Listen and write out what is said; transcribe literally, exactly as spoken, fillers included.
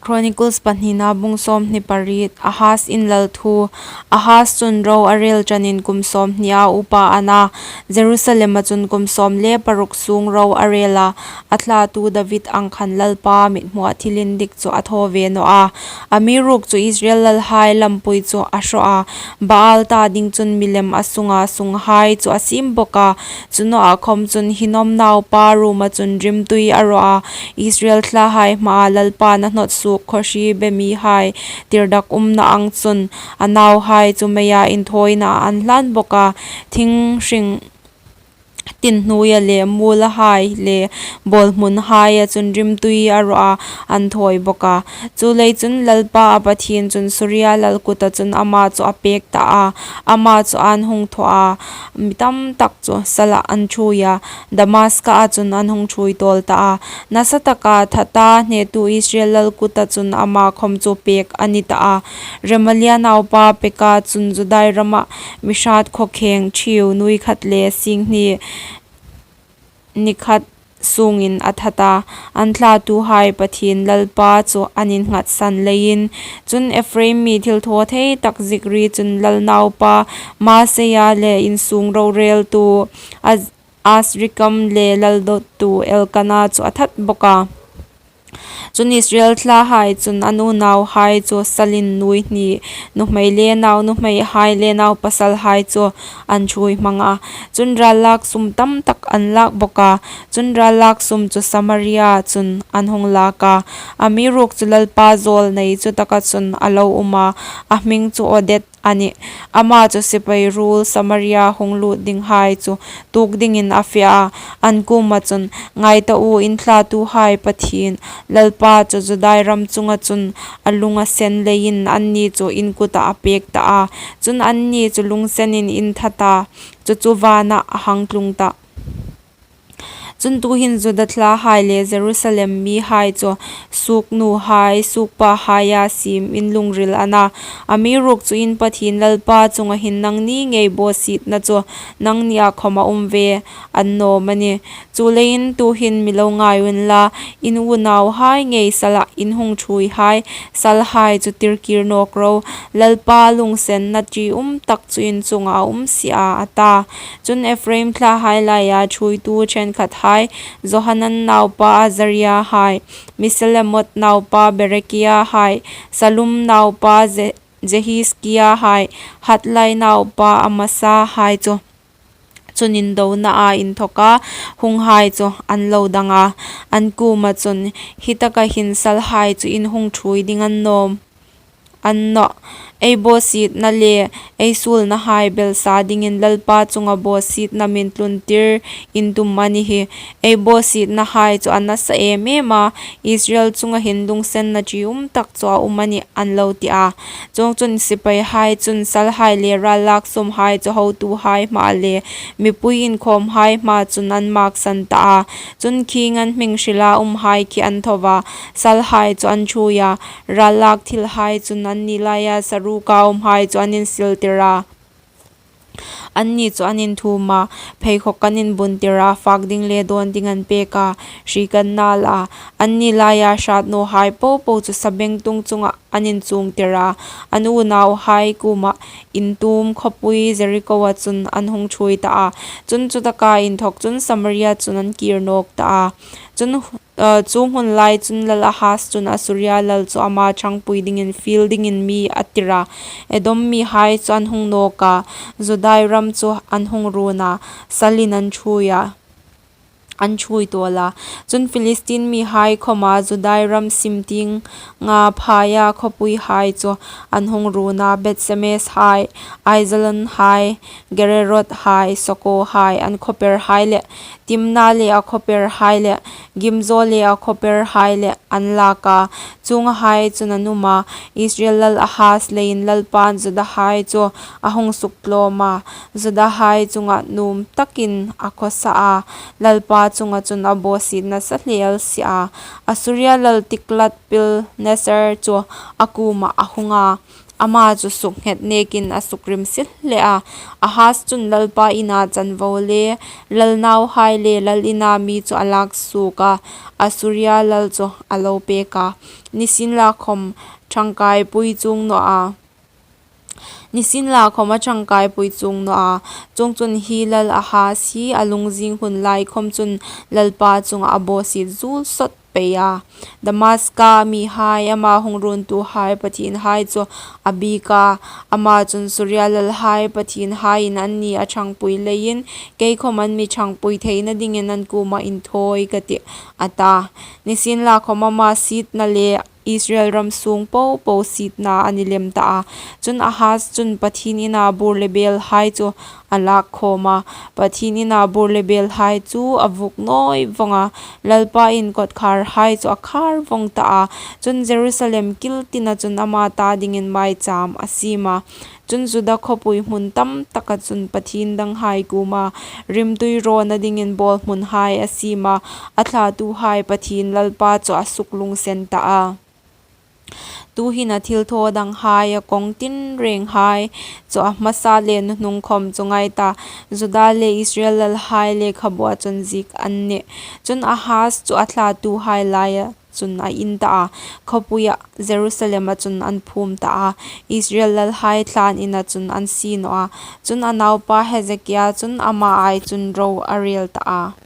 Chronicles pahnina bung sawmhni pariet. Ahaz inlal thu. Ahaz chun ro a rel ṭanin kum sawmhnia upa a na. Jerusalema chun kum sawm le paruk sung ro a rel a. A thlatu David ang khan Lalpa mithmuah thil indik chu a thaw ve naw a. Amiruokchu Israel lalhai lampui chu a hraw a. Baal ta ding chun milem a sunga sunghai chu a siem bawk a. Chu nawah khawm chun Hinnom naupa Ruma chun rimtui a raw a. Israel thlahai hmaa Lalpa'n a hnawt suok khawhri be mihai tirdakumna ang chun a nauhai chu meia inthawina an hlan bawk a. Thing hring tin hnuoia le muolahai le bawlhmunhaia chun rimtui a raw a, an thawi bawk a. Chuleiin chun Lalpa a Pathien chun Suria lal kuta chun ama chu a pek ta a, ama chu an hung thaw a, mi tam tak chu salah an ṭhuoi a, Damaska-a chun an hung ṭhuoi tawl ta a. Nasa taka that a hnetu Israel lal kuta chun ama khawm chu pek a ni ta a. Remalia naupa Peka chun Judai rama mi hrat khawkheng ṭhieu nuoi khat le sing hni ni khat sungin a that a, an thlatuhai Pathien Lalpa chu an innghatsan leiin. Chun Ephraim mi thilthawthei tak Zikri chun lal naupa Maaseia le insung roreltu Az-, Azrikam le lal dawttu Elkana chu a that bawk a. Chun Israel thlahai chun an unauhai chu salin nuoi hni, nuhmei le nau nuhmeihai le nau pasalhai chu an ṭhuoi hmang a. Chun rallak sum tam tak an lak bawk a. Chun rallak sum chu Samaria chun an hung lak a. Amiruokchu Lalpa zawlnei chu taka chun a lo um a. A hming chu Oded a nih. Ama chu sipai ruol Samaria hung lut dinghai chu tuok dingin a fe a. An kuoma chun, "Ngai ta u, in thlatuhai Pathien Lalpa chu Judai ram chunga chun a lung a sen leiin anni chu in kuta a pek ta a. Chun anni chu lungsenin in that a, chu chu vana a hang tlung ta." Chun tuhin Juda thlahai le Jerusalem mihai chu suoknuhai, suokpahaia siem in lungril a na. Amiruokchu in Pathien Lalpa chunga hin nangni ngei bawsietna chu nangnia khawma um ve an nawm a nih. Chuleiin tuhin mi lo ngai unla, in unauhai ngei salah in hung ṭhuoihai salhai chu tirkir nawk ro. Lalpa lungsenna ṭium tak chu in chunga a um si a, a ta. Chun Ephraim thlahai laia ṭhuoitu ṭhenkhathai, Johanan naupa Azaria hai, Mesilemioth naupa Berekia hai, Sallum naupa Je-, Jehizkia hai, Hatlai naupa Amasa hai chu, chun indonaa inthoka hunghai chu an lo dang a. An kuoma chun, "Hi taka hin salhai chu in hung ṭhuoi ding an nawm an nawh. Ei bawsietna le ei suolnahai belsa dingin Lalpa chunga bawsietna min tluntir in tum a ni hi. Ei bawsietnahai chu a nasa em em a, Israel chunga hin lungsenna ṭium tak chu a um a nih," an lo ti a. Chuongchun sipaihai chun salhai le rallak sumhai chu hotuhai hmaa le mipui inkhawmhai hmaa chun an maksan ta a. Chun khing an hming hrila umhai khi an tho a, salhai chu an ṭhuoi a, rallak thilhai chun anni laia saruka umhai chu an insiltir a. Anni chu an inthum a, pheikhawk an inbuntir a, fak ding le dawn ding an pek a, hriek an nal a. Anni laia hrat nawhai popo chu sabengtung chunga an inchungtir a, an unauhai kuoma intum khawpui Jerikoa chun an hung ṭhuoi ta a. Chun chutaka inthok chun Samaria chun an kir nawk ta a. Chun, eh, chu hmun lai chun Lal Ahaz chun Assuria lal chu ama ṭhangpui dingin fiel dingin mi a tir a. Edom mihai chu an hung nawk a, Judai ram chu an hung run a, salin an ṭhuoi a, an ṭhuoi tawl a. Chun Philistine mihai khawma Judai ram sim tienga phaia khawpuihai chu an hung run a, Beth-semes hai, Aijalon hai, Gederot hai, Soko hai, an khawperhai le, Timna le a khawperhai le, Gimzo le a khawperhai le an lak a. Chungahai chun an um a, Israel lal Ahaz leiin Lalpan Judahai chu a hung suktlawm a, Judahai chunga nuom takin a khawsa a, Lalpa chunga chun a bawsiet nasa hle el si a. Assuria lal Tiglath-pilneser chu a kuoma a hung a, ama chu sukdet nêkin a sukrimsil hle a. Ahaz chun Lalpa ina chanvo le lal nauhai le lal ina mi chu a lâk suok a, Assuria lal chu a lo pêk a, nisienlakhawm ṭhangkaipui chuong naw a, nisienlakhawm a ṭhangkaipui chuong naw a. Chuongchun, hi lal Ahaz hi a lunginzing hun lai khawm chun Lalpa chungah a bawsiet zuol sawt pei a. Damaska mihai, ama hung ruontuhai pathienhai chu a biek a, ama chun, Suria lalhai pathienhaiin anni a ṭhangpui leiin kei khawm an mi ṭhangpui theina dingin an kuomah inthawi ka tih, a ta. Nisienlakhawm, ama sietna le Israel ram sûng po po sietna a ni lem ta a. Chun, Ahaz chun Pathien ina bûr le bêlhai chu a lâk khâwm a, Pathien ina bûr le bêlhai chu a vuok nawi vawng a, Lalpa in kawtkhârhai chu a khâr vawng ta a. Chun, Jerusalem kil tina chun ama ta dingin maichâm a siem a. Chun, Juda khawpui hmun tamtaka chun pathien danghai kuoma rimtui rawna dingin bâwlhmunhai a siem a, a thlatuhai Pathien Lalpa chu a suklungsen ta a. Tuhin, a thilthaw danghai, a kawng tinrênghai chu a hmasa le nuhnung khawm chu ngai ta, Juda le Israel lalhai lekhabua chun ziek an nih. Chun, Ahaz chu a thlatuhai laia chun a in ta a, khawpuiah Jerusalema chun an phûm ta a, Israel lalhai thlân ina chun an sie naw a. Chun, a naupa Hezekia chun ama ai chun ro a rêl ta a.